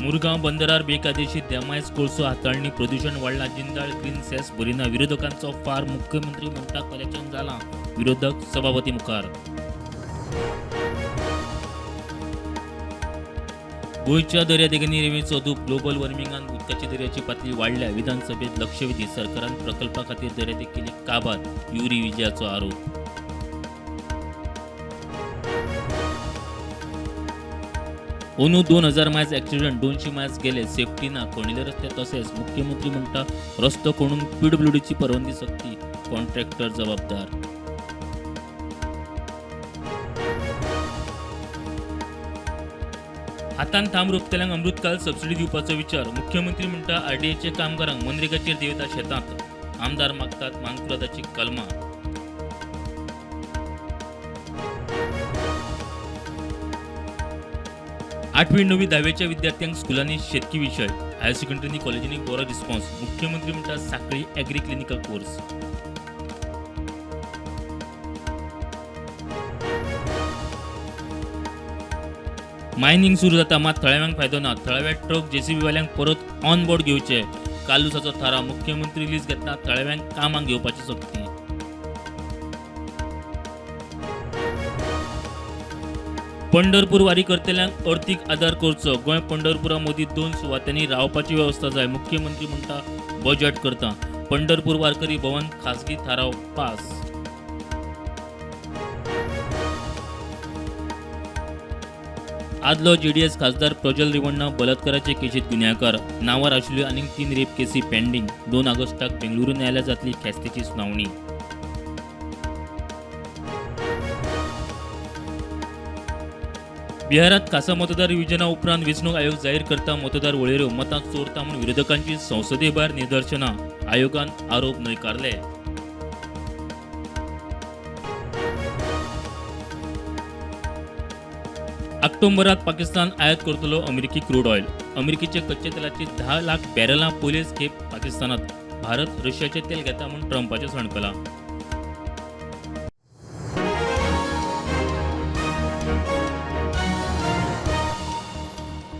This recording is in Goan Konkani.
मुरगांव बंदरार बेकायदेशीर देमायज कोळसो हाताळणी, प्रदूशण वाडलां. जिंदाळ ग्रीन सेस भरिना, विरोधकांचो फार. मुख्यमंत्री म्हणटा कलेक्शन जालां, विरोधक सभापती मुखार. गोंयच्या दर्यादेगांनी रेंवेचो धूप. ग्लोबल वॉर्मिंगान उदकाची दर्याची पातळी वाडल्या. विधानसभेत लक्षवेधी. सरकारान प्रकल्पा खातीर दर्यादेग केली काबाद, युरी विजयाचो आरोप. अंदू 2000 मायल्स ॲक्सिडंट, 200 मायल्स गेले. सेफ्टी ना. खणिल्ले रस्ते तसेच. मुख्यमंत्री म्हणटा रस्तो खणूंक पीडब्ल्यूडीची परवानगी सक्ती, कॉन्ट्रॅक्टर जबाबदार. हातान थांब रोपतल्यांक अमृतकाल सबसिडी दिवपाचो विचार. मुख्यमंत्री म्हणटा आरडीएचे कामगारांक मनरेगाचेर देंवयता शेतांत. आमदार मागतात मानकुरादाची कलमां. आठवी, णवी, धावेच्या विद्यार्थ्यांक स्कुलांनी शेतकी विशय. हायर सेकंडरी कॉलेजींनी बरो रिस्पॉन्स. मुख्यमंत्री म्हणटा Sanquelim agri clinical course. Mining सुरू जाता मात थळाव्यांक फायदो ना. थळाव्या ट्रक जेसीबीवाल्यांक परत ऑन बोर्ड घेवचे, कालुसाचो थाराव. मुख्यमंत्री लीज घेतना थळाव्यांक कामाक घेवपाची सक्ती. पंढरपूर वारी करतल्यांक अर्थीक आदार करचो. गोंय पंढरपुरा मदीं 2 सुवातांनी रावपाची वेवस्था जाय. मुख्यमंत्री म्हणटा बजेट करता. पंढरपूर वारकरी भवन खासगी थाराव पास. आदलो जेडीएस खासदार प्रज्वल रेवण्णा बलात्काराचे केशीत गुन्यांवकार. नांवार आशिल्ल्यो आनीक 3 रेप केसी पेंडिंग. 2 ऑगस्टाक बेंगळुरू न्यायालयात जातली ख्यास्तीची सुनावणी. बिहारात खासा मतदार विभाजना उपरांत वेंचणूक आयोग जाहीर करता मतदार वळेऱ्यो. मतां चोरता म्हूण विरोधकांची संसदे भायर निदर्शनां. आयोगान आरोप न्हयकारले. ऑक्टोबरात पाकिस्तान आयात करतलो अमेरिकी क्रूड ऑयल. अमेरिकेचे कच्चे तेलाची 10 लाख बॅरलां पयलेच खेप पाकिस्तानात. भारत रशियाचें तेल घेता म्हूण ट्रंपाचें सणकलां.